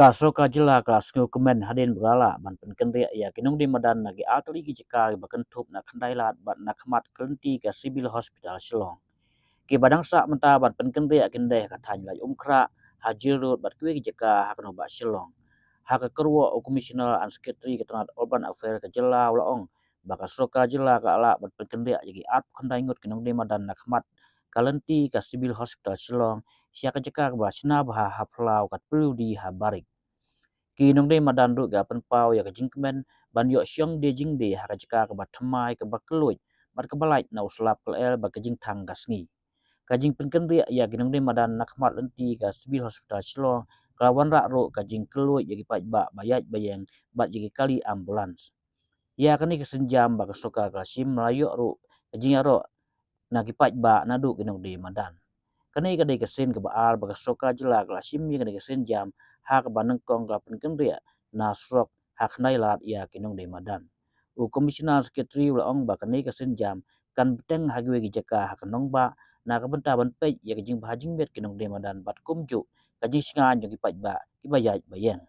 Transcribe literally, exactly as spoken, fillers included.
Ka sorkar jylla ka la sngewkmen hadien ba ka la lah ban pynkynriah ïa ki nongdie madan na ki artylli ki jaka kiba kynthup na Khyndailad bad na khmat ka lynti ka Civil Hospital Shillong. Kiba dang sah mynta ban pynkynriah ki dei ha ka thaiñ Laitumkhrah, ha Jail Road bad kiwei ki jaka ha ka nongbah Shillong. Ha ka kyrwoh u Commissioner and Secretary ka tnat Urban Affairs ka jylla u la ong ba ka sorkar jylla ka la lah ban pynkynriah ïa ki arphew khyndai ngut ki nongdie madan na khmat ka lynti ka Civil Hospital Shillong sha ka jaka kaba shna bha ha phyllaw ka W D ha barik. Ki nongdie madan ruh ki la pynpaw ïa ka jingkmen ban ïoh shong die jingdie ha ka jaka kaba thymmai, kaba kylluid bad kaba lait na u slap kyllel bad ka jingthang ka sngi. Ka jingpynkynriah ïa ki nongdie madan na khmat lynti ka Civil Hospital Shillong ka la wanrah ruh ka jingkylluid ïa ki paidbah ba ïaid ba ïeng bad ïa ki kali ambulance. Ïa kane ka sienjam ba ka sorkar ka la shim la ïoh ruh ka jingïaroh na ki paidbah naduh ki nongdie madan. Kane ka dei ka sien kaba ar ba ka sorkar jylla ka la shim ïa kane ka sienjam ha kaba nyngkong ka la pynkynriah na surok ha Khyndailad ïa ki nongdie madan. U Commissioner Secretary u la ong ba kane ka sienjam kan bteng ha kiwei ki jaka ha ka nongbah na ka bynta ban peit ïa ka jingbha jingmiat ki nongdie madan bad kumjuh ka jingshngaiñ jong ki paidbah kiba ïaid ba ïeng.